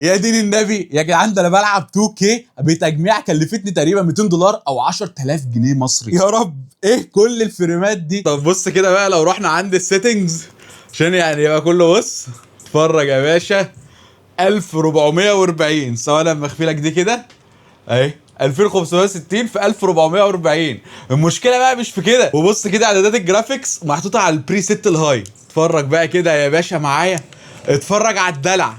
يا دين النبي يا جدعان، ده انا بلعب 2K بتجميع كلفتني تقريبا 200 دولار او 10000 جنيه مصري. يا رب ايه كل الفريمات دي. طب بص كده بقى، لو رحنا عند ال settings عشان يعني يبقى كله، بص اتفرج يا باشا، 1440، سواء لما اخفي لك دي كده اهي، 2560 في 1440. المشكلة بقى مش في كده، وبص كده اعدادات ال graphics محطوطة على ال preset ال high. اتفرج بقى كده يا باشا معايا، اتفرج على الدلع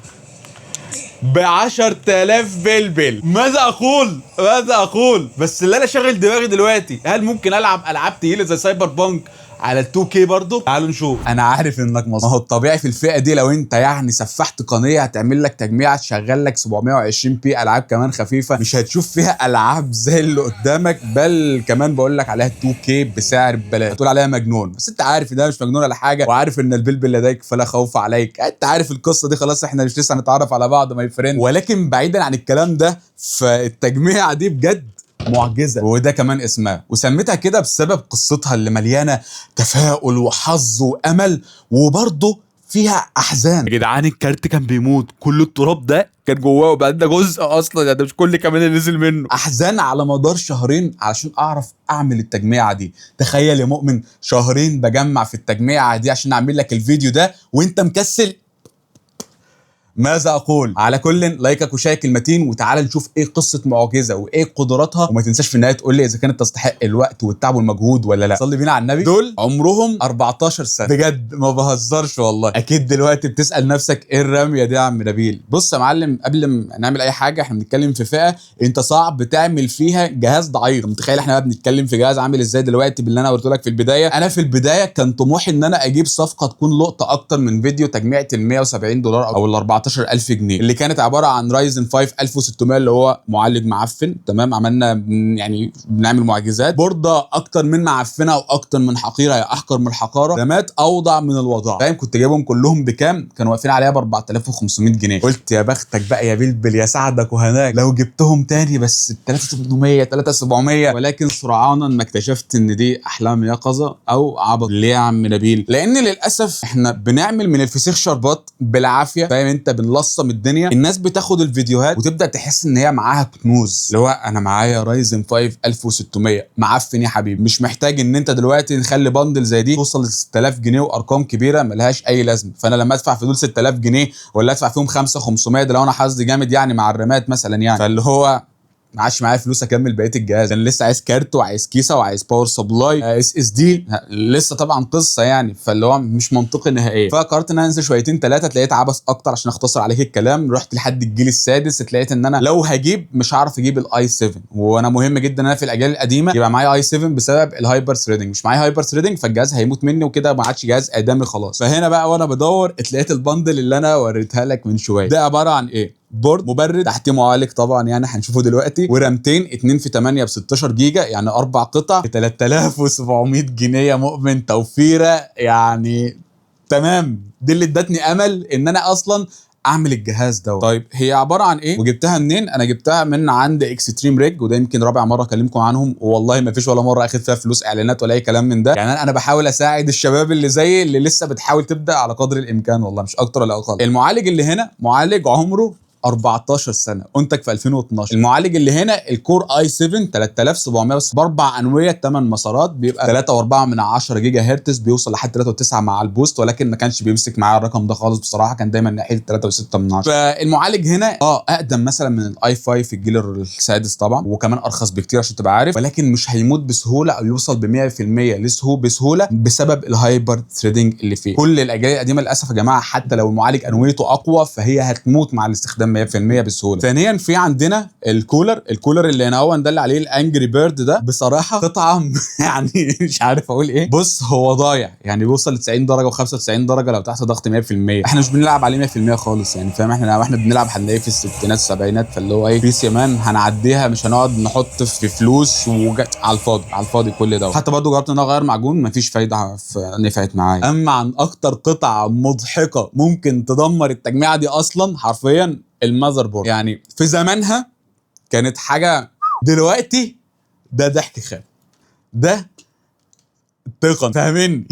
ب 10000 بلبل. ماذا اقول؟ ماذا اقول؟ بس اللي انا شاغل دماغي دلوقتي، هل ممكن العب العاب تقيلة زي Cyberpunk على ال 2K برضه؟ تعالوا نشوف. انا عارف انك مصدوم، ما هو الطبيعي في الفئة دي لو انت يعني سفاح تقنية هتعمل لك تجميعه تشغل لك 720 p، العاب كمان خفيفه، مش هتشوف فيها العاب زي اللي قدامك، بل كمان بقول لك عليها 2K بسعر ببلاش، هتقول عليها مجنون، بس انت عارف ان ده مش مجنون ولا حاجه، وعارف ان البلبل لديك فلا خوف عليك، انت عارف القصة دي، خلاص احنا مش لسه هنتعرف على بعض my friend. ولكن بعيدا عن الكلام ده، فالتجميعه دي بجد معجزه، وده كمان اسمها، وسميتها كده بسبب قصتها اللي مليانة تفاؤل وحظ وامل، وبرضه فيها احزان. يا جدعان الكارت كان بيموت، كل التراب ده كان جواه، وبعدين ده جزء اصلا يعني، ده مش كل كمان اللي نزل منه. احزان على مدار شهرين علشان اعرف اعمل التجميعه دي. تخيل يا مؤمن، شهرين بجمع في التجميعه دي عشان اعمل لك الفيديو ده وانت مكسل. ماذا اقول؟ على كل لايكك وشارك المتين، وتعالى نشوف ايه قصة معجزه وايه قدراتها، وما تنساش في النهاية تقول لي اذا كانت تستحق الوقت والتعب والمجهود ولا لا. صلي بينا على النبي. دول عمرهم 14 سنة، بجد ما بهزرش والله. اكيد دلوقتي بتسال نفسك ايه الرمية دي يا عم نبيل. بص يا معلم، قبل ما نعمل اي حاجة احنا بنتكلم في فئة انت صعب تعمل فيها جهاز ضعيف. متخيل احنا بقى بنتكلم في جهاز عامل ازاي دلوقتي باللي انا قلت لك في البداية؟ انا في البداية كان طموحي ان انا اجيب صفقة تكون لقطة اكتر من فيديو تجميعه ال 170 دولار او ال 14000 جنيه، اللي كانت عبارة عن Ryzen 5 1600 اللي هو معالج معفن، تمام، عملنا يعني بنعمل معجزات، بورده اكتر من معفنه واكتر من حقيره، هي احقر من الحقاره، رامات اوضع من الوضع، فاهم؟ كنت جايبهم كلهم بكام؟ كانوا واقفين عليها ب 4500 جنيه. قلت يا بختك بقى يا بلبل، يا سعدك وهناك لو جبتهم تاني بس ب 3800 3700. ولكن سرعانا ما اكتشفت ان دي احلام يقظه او عبط. ليه يا عم نبيل؟ لان للاسف احنا بنعمل من الفسيخ شربات بالعافيه، فاهم انت؟ بنلصم الدنيا. الناس بتاخد الفيديوهات وتبدا تحس ان هي معاها كنوز، اللي هو انا معايا Ryzen 5 1600 معفن يا حبيبي، مش محتاج ان انت دلوقتي نخلي bundle زي دي توصل ل 6000 جنيه وارقام كبيرة ملهاش اي لازمه. فانا لما ادفع في دول 6000 جنيه ولا ادفع فيهم 5500، ده لو انا حظي جامد يعني مع الرامات مثلا يعني، فاللي هو ما عادش معايا فلوس اكمل بقية الجهاز. انا لسه عايز كارت وعايز كيسه وعايز power supply SSD، لسه طبعا قصة يعني، فاللي هو مش منطقي نهائيا. فقررت ان انا انزل شويتين ثلاثه، تلاقيت عبث اكتر. عشان اختصر عليك الكلام، رحت لحد الجيل السادس، تلاقيت ان انا لو هجيب مش هعرف اجيب ال i7، وانا مهم جدا ان انا في الاجيال القديمة يبقى معايا i7 بسبب ال hyper threading. مش معايا hyper threading فالجهاز هيموت مني وكده، ما عادش جهاز ادمي خلاص. فهنا بقى وانا بدور اتلقيت ال bundle اللي انا وريتها لك من شويه. ده عبارة عن ايه؟ board، مبرد، تحتيه معالج طبعا يعني هنشوفه دلوقتي، ورامتين 2 في 8 ب 16 جيجا، يعني اربع قطع ب 3700 جنيه يا مؤمن، توفيره يعني تمام. دي اللي ادتني امل ان انا اصلا اعمل الجهاز ده. طيب هي عبارة عن ايه وجبتها منين؟ انا جبتها من عند Extreme Rig، وده يمكن رابع مرة اكلمكم عنهم، والله ما فيش ولا مرة اخد فيها فلوس اعلانات ولا اي كلام من ده. يعني انا بحاول اساعد الشباب اللي زيي اللي لسه بتحاول تبدا على قدر الامكان، والله مش اكتر ولا اقل. المعالج اللي هنا معالج عمره 14 سنه، انتج في 2012. المعالج اللي هنا ال Core i7 3700 بس باربع انويه، 8 مسارات، بيبقى 3.4 من 10 جيجا هرتز، بيوصل لحد 3.9 مع ال boost، ولكن ما كانش بيمسك معايا الرقم ده خالص بصراحه، كان دايما ناحية 3.6 من 10. فالمعالج هنا اقدم مثلا من ال i5 في الجيل السادس طبعا، وكمان ارخص بكتير عشان تبقى عارف، ولكن مش هيموت بسهولة او يوصل ب 100% لسهو بسهولة بسبب ال hyper threading اللي فيه. كل الاجيال القديمة للاسف يا جماعة حتى لو المعالج انويته اقوى فهي هتموت مع الاستخدام 100% بسهوله. ثانيا في عندنا ال cooler، ال cooler اللي هنا هو ده اللي عليه ال Angry Bird، ده بصراحة قطعه يعني مش عارف اقول ايه. بص هو ضايع يعني، بيوصل ل 90 درجه و95 درجه لو تحت ضغط 100%. احنا مش بنلعب عليه 100% خالص يعني، فاهم؟ احنا لو احنا بنلعب هنلاقيه في الستينات السبعينات، فاللي هو ايه peace يا man، هنعديها، مش هنقعد نحط في فلوس على الفاضي، على الفاضي كل ده. حتى برضه جربت ان انا اغير معجون، مفيش فايده نفعت معايا. اما عن اكتر قطعه مضحكة ممكن تدمر التجميعه دي اصلا حرفيا، ال motherboard. يعني في زمانها كانت حاجه، دلوقتي ده ضحك خام. ده التقن، فاهمني؟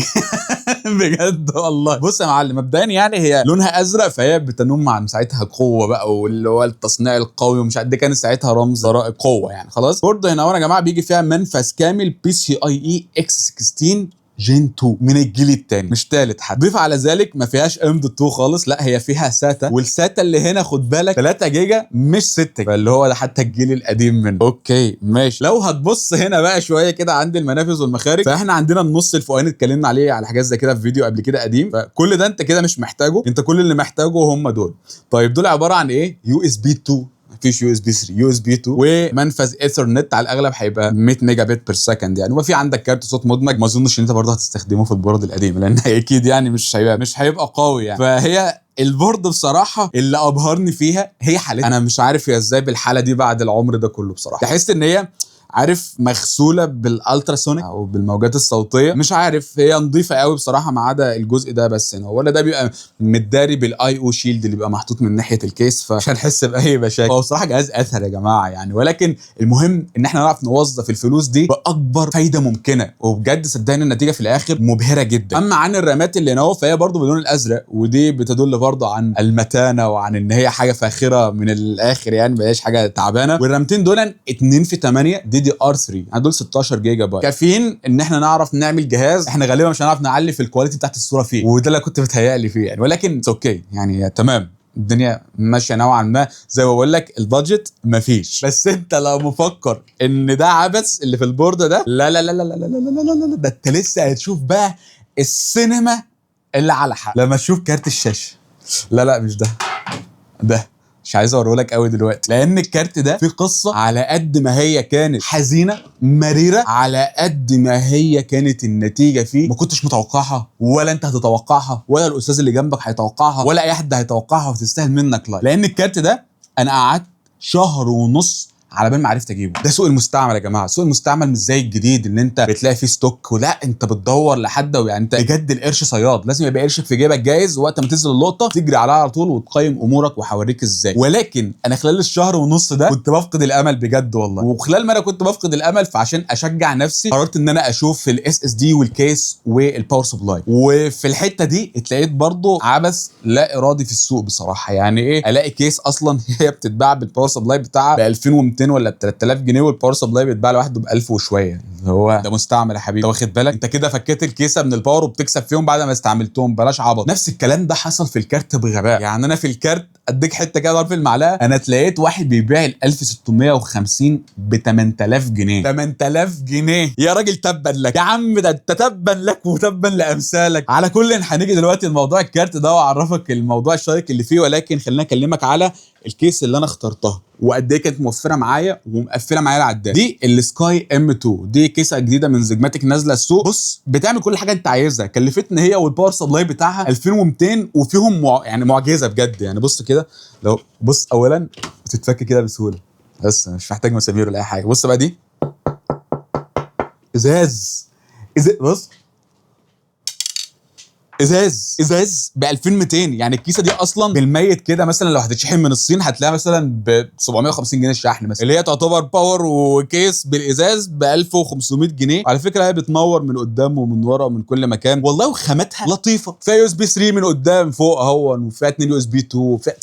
بجد والله. بص يا معلم، مبدئيا يعني هي لونها ازرق، فهي بتنم عن ساعتها قوة بقى، واللي هو التصنيع القوي ومش عارف، دي كانت ساعتها رمز القوة يعني. خلاص برضه هنا ورا يا جماعة بيجي فيها منفذ كامل PCIe x 16 Gen 2 من الجيل الثاني مش ثالث حتى. ضيف على ذلك ما فيهاش M dot 2 خالص، لا هي فيها SATA، وال SATA اللي هنا خد بالك 3 جيجا مش 6، فاللي هو ده حتى الجيل القديم منه. okay ماشي. لو هتبص هنا بقى شوية كده عند المنافذ والمخارج، فاحنا عندنا النص الفوقاني اتكلمنا عليه على حاجات زي كده في فيديو قبل كده قديم، فكل ده انت كده مش محتاجه، انت كل اللي محتاجه هم دول. طيب دول عبارة عن ايه؟ USB 2، مفيش USB 3، USB 2، ومنفذ ايثرنت على الاغلب هيبقى 100 mega bit per second يعني. وفي عندك كارت صوت مدمج، ما اظنش ان انت برضه هتستخدمه في ال board القديم لان اكيد يعني مش هيبقى قوي يعني. فهي ال board بصراحة اللي ابهرني فيها هي حالتها، انا مش عارف هي ازاي بالحالة دي بعد العمر ده كله بصراحة. تحس ان هي عارف مغسوله بال ultrasonic او بالموجات الصوتية، مش عارف، هي نظيفة قوي بصراحة ما عدا الجزء ده بس هنا، ولا ده بيبقى متداري بال I/O shield اللي بيبقى محطوط من ناحية ال case، فمش هنحس باي مشاكل. هو بصراحة جهاز اثر يا جماعة يعني، ولكن المهم ان احنا نعرف نوظف الفلوس دي باكبر فايده ممكنة، وبجد صدقني النتيجة في الاخر مبهرة جدا. اما عن الرامات اللي هنا فهي برضو باللون الازرق، ودي بتدل برضو عن المتانه وعن ان هي حاجة فاخره من الاخر يعني، ما هياش حاجة تعبانة. والرامتين دول 2 في 8 DDR 3، يعني دول 16 جيجا بايت، كافيين ان احنا نعرف نعمل جهاز احنا غالبا مش هنعرف نعلي في ال quality بتاعت الصورة فيه، وده اللي كنت بتهيألي فيه يعني، ولكن okay يعني تمام، الدنيا ماشية نوعا ما. زي ما بقول لك ال budget مفيش، بس انت لو مفكر ان ده عبث اللي في ال board ده، لا لا لا لا لا لا لا لا لا، لا، ده انت لسه هتشوف بقى السينما اللي على حق لما تشوف كارت الشاشة. لا لا مش ده، ده مش عايز اوريهولك قوي دلوقتي، لان الكارت ده في قصة على قد ما هي كانت حزينة مريرة، على قد ما هي كانت النتيجة فيه ما كنتش متوقعها، ولا انت هتتوقعها، ولا الاستاذ اللي جنبك هيتوقعها، ولا اي حد هيتوقعها، وتستاهل منك like. لان الكارت ده انا قعدت شهر ونص على بال ما عرفت اجيبه. ده سوق المستعمل يا جماعة، سوق المستعمل مش زي الجديد اللي انت بتلاقي فيه stock، ولا انت بتدور لحد، يعني انت بجد القرش صياد، لازم يبقى قرشك في جيبك جاهز، وقت ما تنزل اللقطة تجري عليها على طول وتقيم امورك، وهوريك ازاي. ولكن انا خلال الشهر ونص ده كنت بفقد الامل بجد والله، وخلال ما انا كنت بفقد الامل، فعشان اشجع نفسي قررت ان انا اشوف ال SSD وال case وال power supply. وفي الحتة دي اتلاقيت برضو عبث لا ارادي في السوق بصراحة. يعني ايه الاقي case اصلا هي بتتباع بال power supply بتاعها ب 2200 ولا ب 3000 جنيه، وال power supply بيتباع لوحده ب 1000 وشوية، اللي هو ده مستعمل يا حبيبي، انت واخد بالك؟ انت كده فكيت الكيسة من ال power وبتكسب فيهم بعد ما استعملتهم، بلاش عبط. نفس الكلام ده حصل في الكارت بغباء. يعني انا في الكارت اديك حتة كده ضرب المعلقة، انا اتلاقيت واحد بيبيع ال 1650 ب 8000 جنيه. 8000 جنيه يا راجل، تبا لك يا عم، ده انت تبا لك وتبا لامثالك. على كل هنيجي دلوقتي لموضوع الكارت ده واعرفك الموضوع الشيق اللي فيه، ولكن خلينا اكلمك على ال case اللي انا اخترتها وقد ايه كانت موفره معايا ومقفله معايا العداد. دي ال Sky M 2، دي كيسه جديدة من Xigmatek نازله السوق. بص بتعمل كل حاجة انت عايزها، كلفتني هي وال power supply بتاعها 2200، وفيهم يعني معجزه بجد. يعني بص كده، لو بص اولا بتتفك كده بسهولة، بس مش محتاج مسامير ولا اي حاجة. بص بقى دي ازاز ازاز، بص ازاز ازاز ب 2200. يعني الكيسة دي اصلا بالميت كده مثلا لو هتتشحن من الصين هتلاقيها مثلا ب 750 جنيه الشحن مثلا، اللي هي تعتبر power و case بالازاز ب 1500 جنيه. على فكرة هي بتنور من قدام ومن ورا ومن كل مكان والله، وخامتها لطيفه، فيها USB 3 من قدام فوق اهو، وفيها 2 USB 2، وفيها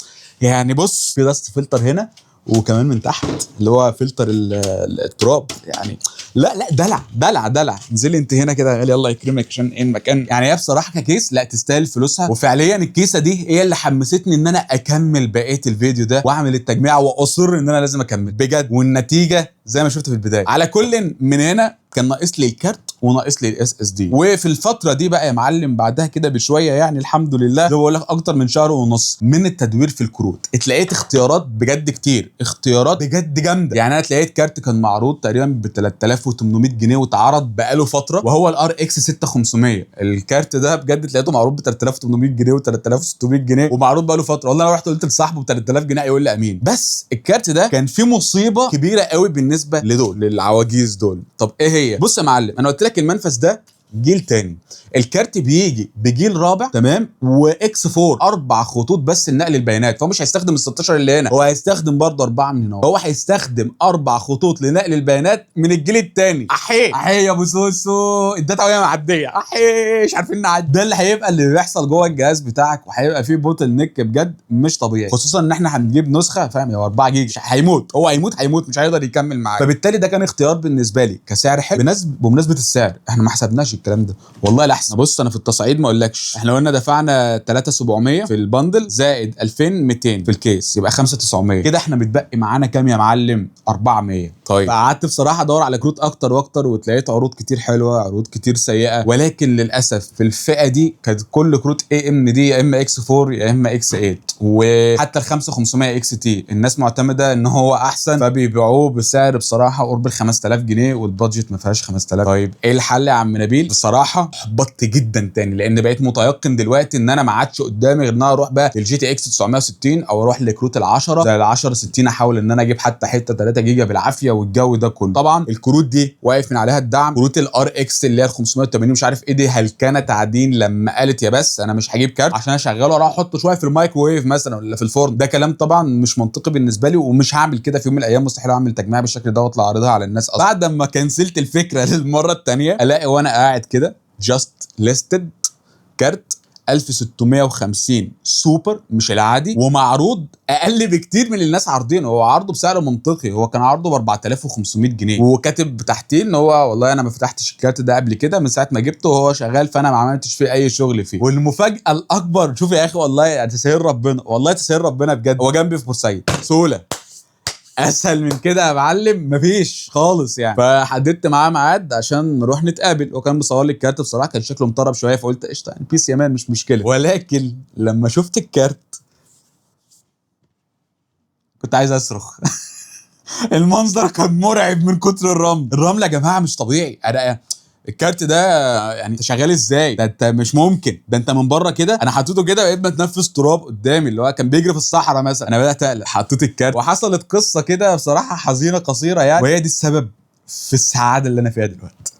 يعني بص في dust filter هنا وكمان من تحت اللي هو فلتر التراب يعني. لا لا دلع دلع دلع. انزلي انت هنا كده يا غالي الله يكرمك، عشان ايه المكان. يعني هي بصراحة ك case لا تستاهل فلوسها، وفعليا الكيسة دي هي اللي حمستني ان انا اكمل بقية الفيديو ده واعمل التجميع، واصر ان انا لازم اكمل بجد، والنتيجة زي ما شفت في البداية. على كل من هنا كان ناقص لي الكارت وناقص لي ال SSD. وفي الفترة دي بقى يا معلم بعدها كده بشوية، يعني الحمد لله زي ما بقول لك اكتر من شهر ونص من التدوير في الكروت، اتلاقيت اختيارات بجد كتير، اختيارات بجد جامدة. يعني انا اتلاقيت كارت كان معروض تقريبا ب 3800 جنيه واتعرض بقاله فتره، وهو ال RX 6500. الكارت ده بجد اتلاقيته معروض ب 3800 جنيه و 3600 جنيه ومعروض بقاله فتره. والله انا رحت قلت لصاحبه ب 3000 جنيه يقول لي امين. بس الكارت ده كان فيه مصيبة كبيرة قوي بالنسبة لدول، للعواجيز دول. طب ايه هي؟ بص يا معلم، انا قلت لك المنفذ ده جيل تاني. الكارت بيجي بجيل رابع، تمام، و X 4، اربع خطوط بس لنقل البيانات، فهو مش هيستخدم ال 16 اللي هنا، هو هيستخدم برضه اربعة من هنا، هو هيستخدم اربع خطوط لنقل البيانات من الجيل الثاني. احي احي يا ابو سوسو، ال data وهي معدية، احي مش عارفين نعدي. ده اللي هيبقى اللي بيحصل جوه الجهاز بتاعك، وهيبقى فيه bottleneck بجد مش طبيعي، خصوصا ان احنا هنجيب نسخه، فاهم، يا 4 جيجا هيموت، هو هيموت هيموت، مش هيقدر يكمل معاك. فبالتالي ده كان اختيار بالنسبة لي كسعر حلو. بمناسبة السعر احنا ما حسبناش الكلام ده والله الاحسن. بص انا في التصعيد ما اقولكش، احنا قلنا دفعنا 3700 في ال bundle زائد 2200 في ال case، يبقى 5900 كده. احنا متبقي معانا كام يا معلم؟ 400. طيب قعدت بصراحة ادور على كروت اكتر واكتر، وتلاقيت عروض كتير حلوة، عروض كتير سيئه، ولكن للاسف في الفئة دي كانت كل كروت AMD يا اما X 4 يا اما X 8، وحتى ال 5500 XT الناس معتمدة ان هو احسن، فبيبيعوه بسعر بصراحة قرب ال 5000 جنيه، وال budget ما فيهاش 5000. طيب ايه الحل يا عم نبيل؟ بصراحة احبطت جدا تاني، لان بقيت متيقن دلوقتي ان انا ما عادش قدامي غير ان انا اروح بقى لل GTX 960 او اروح لكروت ال10 زي ال 10 60، احاول ان انا اجيب حتى حتة 3 جيجا بالعافية والجو ده كله. طبعا الكروت دي واقف من عليها الدعم، كروت ال RX اللي هي ال 580 مش عارف ايه دي هلكانه تعدين لما قالت يا بس انا مش هجيب كارت عشان اشغله اروح احطه شوية في المايكروويف مثلا ولا في الفرن. ده كلام طبعا مش منطقي بالنسبة لي، ومش هعمل كده في يوم من الايام، مستحيل اعمل تجميع بالشكل ده واطلع اعرضها على الناس اصلا. بعد ما كنسلت الفكرة للمرة الثانية، الاقي وانا قاعد كده just listed كارت 1650 سوبر مش العادي، ومعروض اقل بكتير من اللي الناس عارضينه. هو عرضه بسعر منطقي، هو كان عرضه ب 4500 جنيه، وكاتب تحتيه ان هو والله انا ما فتحتش الكارت ده قبل كده، من ساعة ما جبته وهو شغال، فانا ما عملتش فيه اي شغل فيه. والمفاجاه الاكبر، شوف يا اخي والله يعني تسهيل ربنا، والله تسهيل ربنا بجد، هو جنبي في بورسعيد، سهولة اسهل من كده يا معلم مفيش خالص يعني. فحددت معاه ميعاد عشان نروح نتقابل، وكان مصور لي الكارت، بصراحة كان شكله مطرب شويه، فقلت قشطه يعني peace يا man مش مشكله. ولكن لما شفت الكارت كنت عايز اصرخ. المنظر كان مرعب من كتر الرمل، الرمل يا جماعة مش طبيعي. انا الكارت ده يعني انت شغال ازاي؟ ده انت مش ممكن، ده انت من بره كده انا حطيته كده بقيت بتنفس تراب قدامي، اللي هو كان بيجري في الصحراء مثلا. انا بدات اقلق، حطيت الكارت وحصلت قصة كده بصراحة حزينة قصيرة يعني، وهي دي السبب في السعادة اللي انا فيها دلوقتي.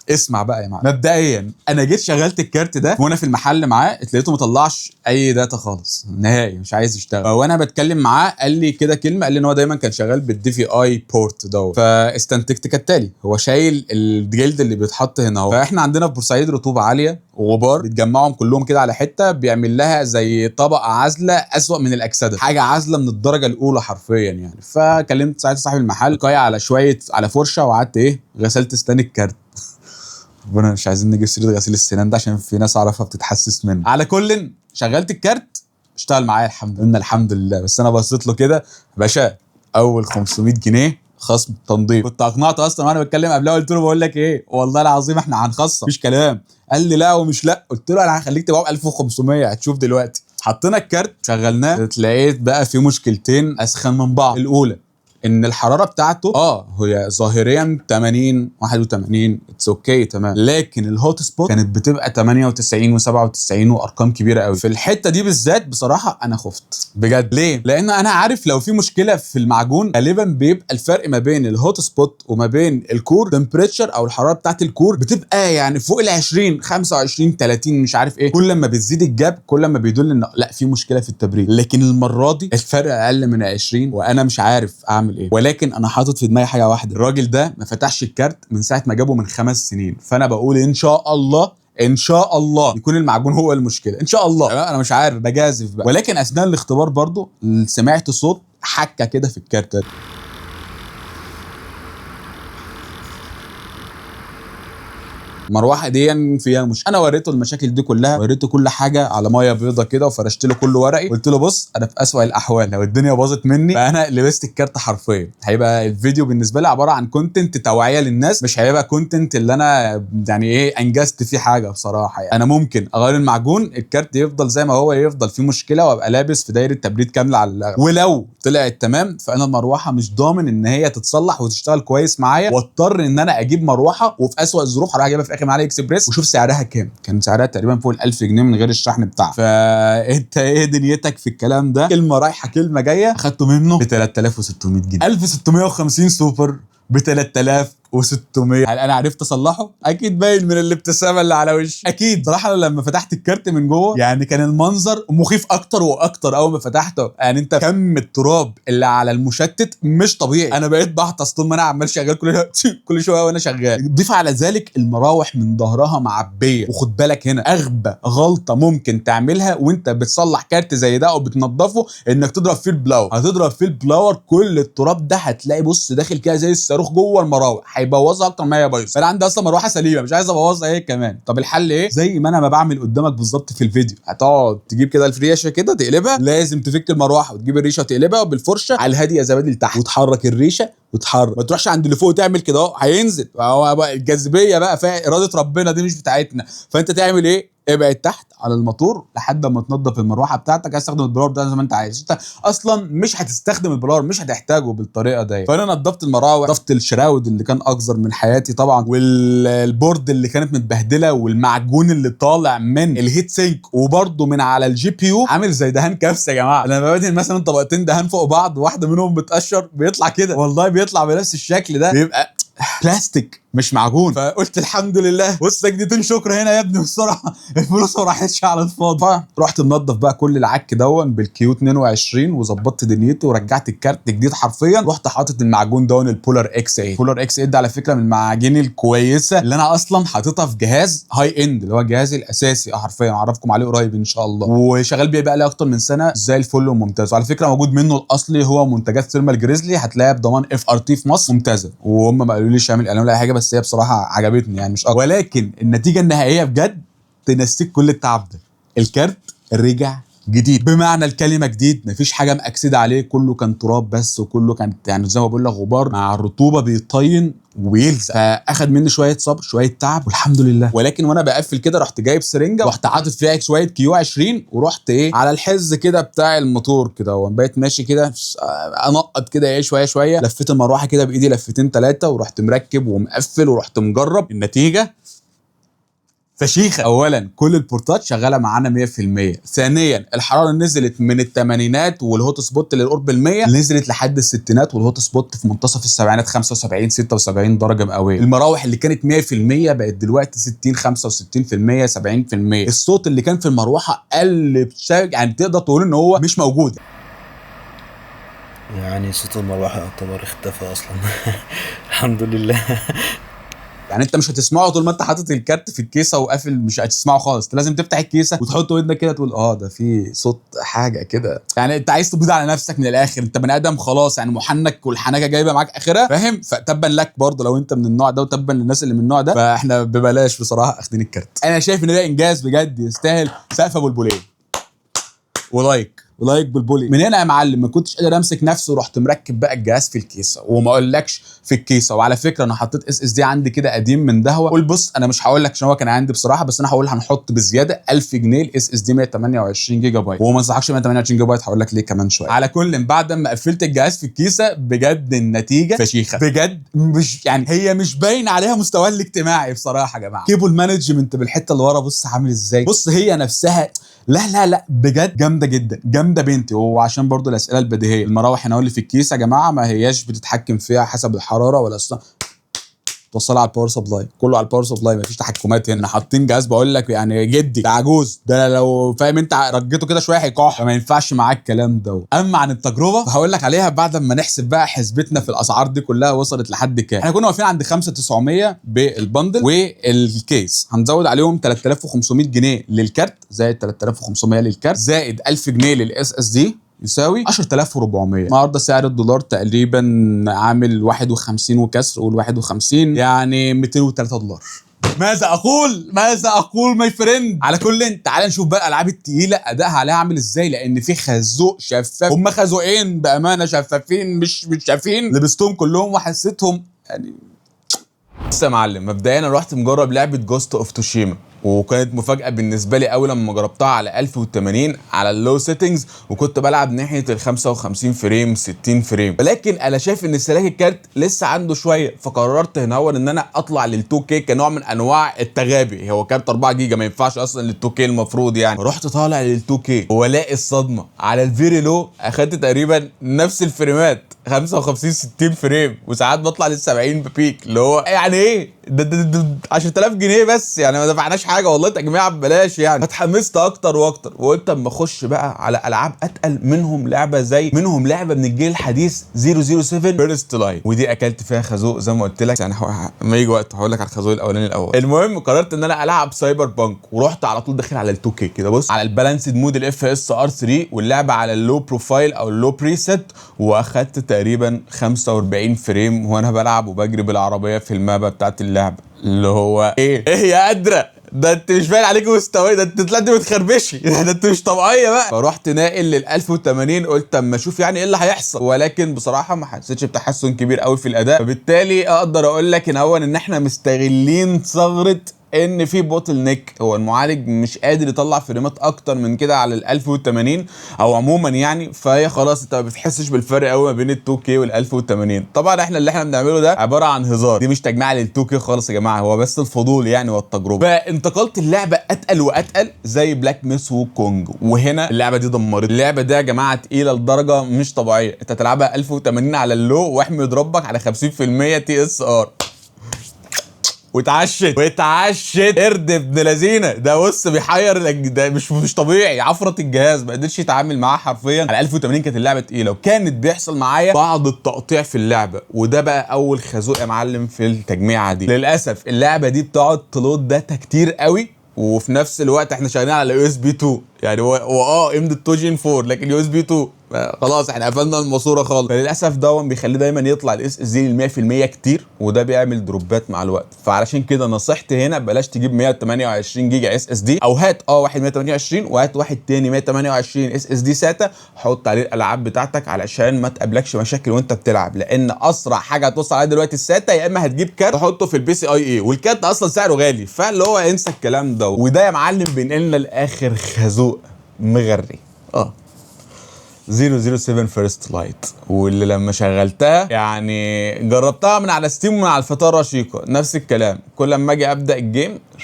اسمع بقى يا معلم، مبدئيا انا جيت شغلت الكارت ده وانا في المحل معاه، لقيته ما طلعش اي data خالص نهائي، مش عايز يشتغل. وانا بتكلم معاه قال لي كده كلمه، قال لي ان هو دايما كان شغال بال DVI port دوت. فاستنتجت كالتالي، هو شايل الجلد اللي بيتحط هنا اهو. فاحنا عندنا في بورسعيد رطوبة عالية وغبار، بيتجمعهم كلهم كده على حتة، بيعمل لها زي طبقه عازله اسوأ من الاكسدة، حاجة عازله من الدرجة الاولى حرفيا يعني. فكلمت ساعتها صاحب المحل قاي على شوية على فرشه، وقعدت ايه غسلت اسنان الكارت. ربنا مش عايزين نجيب سيره غسيل السنان ده عشان في ناس اعرفها بتتحسس منه. على كل شغلت الكارت اشتغل معايا الحمد لله، الحمد لله. بس انا بصيت له كده، باشا اول 500 جنيه خصم تنظيف. كنت اقنعته اصلا وانا بتكلم قبلها، قلت له بقول لك ايه والله العظيم احنا هنخصم مفيش كلام. قال لي لا ومش لا، قلت له انا هخليك تبيعه ب 1500 هتشوف دلوقتي. حطينا الكارت شغلناه، لقيت بقى في مشكلتين اسخن من بعض. الاولى ان الحرارة بتاعته هي ظاهريا 80 81 it's okay تمام، لكن ال hot spot كانت بتبقى 98 و97 وارقام كبيرة قوي. في الحتة دي بالذات بصراحة انا خفت بجد. ليه؟ لان انا عارف لو في مشكلة في المعجون غالبا بيبقى الفرق ما بين ال hot spot وما بين ال core temperature او الحرارة بتاعت ال core بتبقى يعني فوق ال 20 25 30 مش عارف ايه. كل ما بتزيد ال gap كل ما بيدل ان لا في مشكلة في التبريد. لكن المرة دي الفرق اقل من 20 وانا مش عارف اعمل ايه. ولكن انا حاطط في دماغي حاجة واحده، الراجل ده ما فتحش الكارت من ساعة ما جابه من 5 سنين، فانا بقول ان شاء الله ان شاء الله يكون المعجون هو المشكلة ان شاء الله. انا مش عارف بجازف بقى. ولكن اثناء الاختبار برضو سمعت صوت حكه كده في الكارت. المروحة دي فيها مش انا وريته المشاكل دي كلها، وريته كل حاجة على مية بيضة كده، وفرشت له كل ورقي. قلت له بص انا في اسوأ الاحوال لو الدنيا باظت مني فانا لبست الكارت حرفيا، هيبقى الفيديو بالنسبة لي عبارة عن content توعيه للناس، مش هيبقى content اللي انا يعني ايه انجزت فيه حاجة بصراحة. يعني انا ممكن اغير المعجون، الكارت يفضل زي ما هو، يفضل فيه مشكلة وابقى لابس في دايرة تبريد كاملة على الاغلب. ولو طلعت تمام فانا المروحة مش ضامن ان هي تتصلح وتشتغل كويس معايا، واضطر ان انا اجيب مروحه، وفي اسوأ الظروف هروح اجيبها في اخر من AliExpress وشوف سعرها كام. كان سعرها تقريبا فوق ال 1000 جنيه من غير الشحن بتاعها. فانت ايه دنيتك في الكلام ده؟ كلمة رايحة كلمة جايه، اخدته منه ب 3600 جنيه. 1650 سوبر ب 3600. 2600. هل انا عرفت اصلحه؟ اكيد باين من الابتسامة اللي على وشي. اكيد صراحة لما فتحت الكارت من جوه يعني كان المنظر مخيف اكتر واكتر اول ما فتحته. يعني انت كم التراب اللي على المشتت مش طبيعي. انا بقيت بعطس طول ما انا عمال شغال كل شوية وانا شغال. ضيف على ذلك المراوح من ظهرها معبيه. وخد بالك هنا اغبى غلطه ممكن تعملها وانت بتصلح كارت زي ده او بتنضفه انك تضرب فيه ال blower. هتضرب فيه ال blower كل التراب ده هتلاقي بص داخل كده زي الصاروخ جوه المراوح، هيبوظها اكتر ما هي بايظة. انا عندي اصلا مروحة سليمة مش عايز ابوظها هي كمان. طب الحل ايه؟ زي ما انا ما بعمل قدامك بالظبط في الفيديو، هتقعد تجيب كده الريشة كده تقلبها، لازم تفك المروحة وتجيب الريشة وتقلبها بالفرشه على الهادي يا زبادي لتحت، وتحرك الريشة وتحرك، ما تروحش عند اللي فوق تعمل كده اهو هينزل. هو بقى الجاذبية بقى فيها اراده ربنا دي مش بتاعتنا. فانت تعمل ايه؟ ابعد تحت على الموتور لحد ما تنظف المروحة بتاعتك. عايز تستخدم ال blower ده زي ما انت عايز، انت اصلا مش هتستخدم ال blower، مش هتحتاجه بالطريقة دي. فانا نظفت المراوح، نظفت ال shroud اللي كان اقذر من حياتي طبعا، وال board اللي كانت متبهدله، والمعجون اللي طالع من ال heat sink، وبرده من على ال GPU عامل زي دهان كبسة يا جماعة. لما بدهن مثلا طبقتين دهان فوق بعض واحدة منهم بتقشر بيطلع كده، والله بيطلع بنفس الشكل ده، بيبقى بلاستيك مش معجون. فقلت الحمد لله، والسجدتين شكر هنا يا ابني بسرعة، الفلوس ما راحتش على الفاضي. فرحت منضف بقى كل العك دون بال Q 22 وظبطت دنيتي ورجعت الكارت جديد حرفيا. رحت حاطط المعجون دون ال Polar X 8. Polar X 8 ده على فكرة من المعاجين الكويسة اللي انا اصلا حاططها في جهاز high end اللي هو الجهاز الاساسي حرفيا، اعرفكم عليه قريب ان شاء الله، وشغال بيه بقى لي اكتر من سنة زي الفل وممتاز. وعلى فكرة موجود منه الاصلي هو منتجات Thermal Grizzly، هتلاقيها بضمان FRT في مصر ممتازة، وهم ما قالوليش اعمل اعلان ولا اي حاجة، بس هي بصراحة عجبتني يعني مش اكتر. ولكن النتيجة النهائية بجد تنسيك كل التعب ده. الكارت رجع جديد بمعنى الكلمة، جديد، مفيش حاجة مأكسده عليه، كله كان تراب بس، وكله كان يعني زي ما بقول لك غبار مع الرطوبة بيطين ويلزق. فاخد مني شوية صبر شوية تعب والحمد لله. ولكن وانا بقفل كده رحت جايب سرنجه، رحت حاطط فيها شوية Q 20، ورحت ايه على الحز كده بتاع الموتور كده، وبقيت ماشي كده انقط كده ايه شوية شوية، لفيت المروحة كده بايدي لفتين ثلاثة، ورحت مركب ومقفل ورحت مجرب. النتيجة فشيخه. اولا كل البورتات شغالة معانا 100%، ثانيا الحرارة نزلت من الثمانينات وال hot spot للقرب ال100 نزلت لحد الستينات، وال hot spot في منتصف السبعينات 75 76 درجه مئوية. المراوح اللي كانت 100% بقت دلوقتي 60 65% 70%. الصوت اللي كان في المروحة قل يعني تقدر تقول ان هو مش موجود، يعني صوت المروحة يعتبر اختفى اصلا. الحمد لله. يعني انت مش هتسمعه طول ما انت حاطط الكارت في الكيسة وقافل، مش هتسمعه خالص. انت لازم تفتح الكيسة وتحط ودنك كده تقول اه ده في صوت حاجة كده. يعني انت عايز تبيض على نفسك من الاخر، انت بني ادم خلاص يعني محنك والحنكه جايبه معاك اخرها، فاهم؟ فتبا لك برضه لو انت من النوع ده، وتبا للناس اللي من النوع ده. فاحنا ببلاش بصراحة اخدين الكارت. انا شايف ان ده انجاز بجد يستاهل سقفه بلبلين و like و like بلبلي. من هنا يا معلم ما كنتش قادر امسك نفسي، ورحت مركب بقى الجهاز في الكيسة، وما اقولكش في الكيسة. وعلى فكرة انا حطيت SSD عندي كده قديم من دهوه، قول بص انا مش هقول لك عشان هو كان عندي بصراحة، بس انا هقول هنحط بزيادة 1000 جنيه ال SSD 128 جيجا بايت، وما انصحكش 128 جيجا بايت، هقول لك ليه كمان شوية. على كل بعد ما قفلت الجهاز في الكيسة بجد النتيجة فشيخه بجد، مش يعني هي مش باين عليها مستواها الاجتماعي بصراحة يا جماعة. cable management بالحتة اللي ورا بص عامل ازاي، بص هي نفسها لا لا لا بجد جامدة جدا، جامدة بنتي. وعشان برضو الاسئلة البديهيه، المراوح هنا اللي في الكيس يا جماعة ما هياش بتتحكم فيها حسب الحرارة ولا اصلا توصلها على ال power supply، كله على ال power supply، مفيش تحكمات هنا. حاطين جهاز بقول لك يعني جدي ده عجوز ده، لو فاهم انت رجيته كده شوية هيكح، ما ينفعش معاك الكلام ده. اما عن التجربة فهقول لك عليها بعد ما نحسب بقى حسبتنا في الاسعار دي كلها وصلت لحد كام. احنا كنا واقفين عند 5900 بال bundle وال case، هنزود عليهم 3500 جنيه للكارت، زائد 3500 للكارت، زائد 1000 جنيه لل SSD، يساوي 10400. النهارده سعر الدولار تقريبا عامل 51 وكسر، قول 51، يعني 203 دولار. ماذا اقول؟ ماذا اقول my friend؟ على كل تعال نشوف بقى الالعاب التقيله ادائها عليها عامل ازاي، لان في خازوق شفاف، هم خازوقين بامانه شفافين مش شافين، لبستهم كلهم وحسيتهم يعني. بص يا معلم، مبدئيا انا رحت مجرب لعبه Ghost of Tsushima، وكانت مفاجاة بالنسبة لي قوي لما جربتها على 1080 على ال low settings، وكنت بلعب ناحية ال 55 frame 60 frame، ولكن انا شايف ان استهلاك الكارت لسه عنده شوية، فقررت هنا هو ان انا اطلع لل 2K كنوع من انواع التغابي. هو كارت 4 جيجا ما ينفعش اصلا لل 2K المفروض يعني. رحت طالع لل 2K والاقي الصدمة على ال very low، اخدت تقريبا نفس الفريمات. 55 60 frame، وساعات بطلع لل 70 ب peak، اللي هو يعني ايه ده 10000 جنيه بس، يعني ما دفعناش حاجة والله، تجميعه ببلاش يعني. فتحمست اكتر واكتر، وقلت اما اخش بقى على العاب اتقل منهم، لعبه زي منهم لعبه من الجيل الحديث 007 First Light، ودي اكلت فيها خازوق زي ما قلت لك يعني. لما يجي وقت هقول لك على الخازوق الاولاني الاول. المهم قررت ان انا العب Cyberpunk، ورحت على طول داخل على ال 2K كده، بص على ال balanced mode ال FSR 3، واللعبة على ال low profile او ال low preset، واخدت تقريبا 45 frame وانا بلعب وبجري بالعربية في ال map بتاعت اللعبه، اللي هو ايه ايه يا قادره، ده انت مش باين عليك مستوي، ده انت طلعتي بتخربشي، ده انت مش طبيعية بقى. فرحت ناقل لل 1080، قلت اما اشوف يعني ايه اللي هيحصل، ولكن بصراحة ما حسيتش بتحسن كبير قوي في الاداء. فبالتالي اقدر اقول لك ان هو ان احنا مستغلين ثغره ان في bottleneck، هو المعالج مش قادر يطلع فريمات اكتر من كده على ال 1080 او عموما يعني، فهي خلاص انت ما بتحسش بالفرق قوي ما بين ال 2K وال 1080. طبعا احنا اللي احنا بنعمله ده عبارة عن هزار، دي مش تجميع لل 2K خالص يا جماعه، هو بس الفضول يعني والتجربة. فانتقلت اللعبة اتقل واتقل زي Black Myth Wukong، وهنا اللعبة دي دمرت. اللعبة دي يا جماعة تقيلة لدرجة مش طبيعيه، انت تلعبها 1080 على ال low واحمد ربك على 50% TSR، واتعشت واتعشت قرد ابن لذينه ده. بص بيحير ده مش طبيعي، عفرت الجهاز ما قدرش يتعامل معاه حرفيا. على 1080 كانت اللعبة تقيله، وكانت بيحصل معايا بعض التقطيع في اللعبه، وده بقى اول خازوق يا معلم في التجميعه دي. للاسف اللعبة دي بتقعد ت load data كتير قوي، وفي نفس الوقت احنا شغالين على USB 2، يعني هو M dot 2 Gen 4، لكن USB 2 خلاص احنا قفلنا الماسورة خالص. فللاسف ده بيخليه دايما يطلع ال SSD لل 100% كتير، وده بيعمل دروبات مع الوقت. فعلشان كده نصيحتي هنا بلاش تجيب 128 جيجا SSD، او هات واحد 128 وهات واحد تاني 128 SSD SATA، حط عليه الالعاب بتاعتك علشان ما تقابلكش مشاكل وانت بتلعب، لان اسرع حاجة هتوصل عليها دلوقتي ال SATA، يا اما هتجيب كارت تحطه في ال PCIe، والكارت اصلا سعره غالي، فاللي هو انسى الكلام ده. وده يا معلم بينقلنا لاخر خازوق مغري 007 First Light، واللي لما شغلتها يعني جربتها من على Steam ومن على الفتاة الرشيقة نفس الكلام، كل لما اجي ابدا ال game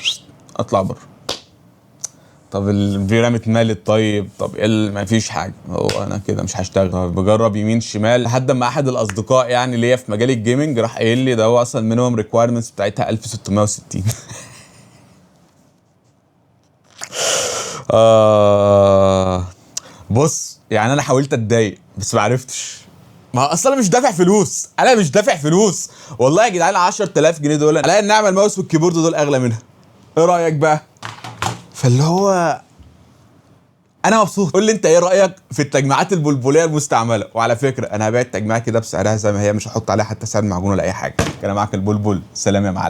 اطلع بره. طب ال VRAM اتملت، طيب طب ايه ما فيش حاجه، هو انا كده مش هشتغل. طب بجرب يمين شمال لحد ما احد الاصدقاء يعني اللي هي في مجال ال gaming راح قايل لي ده هو اصلا minimum requirements بتاعتها 1660. بص يعني انا حاولت اتضايق بس ما عرفتش، ما اصلا انا مش دافع فلوس، انا مش دافع فلوس والله يا جدعان. 10000 جنيه دول الاقي النعمة ال mouse وال keyboard دول اغلى منها، ايه رايك بقى؟ فاللي هو انا مبسوط. قول لي انت ايه رايك في التجميعات البلبليه المستعملة؟ وعلى فكرة انا هبيع التجميعه كده بسعرها زي ما هي، مش هحط عليها حتى سعر معجون ولا اي حاجة. كان معاك البلبل، سلام يا معلم.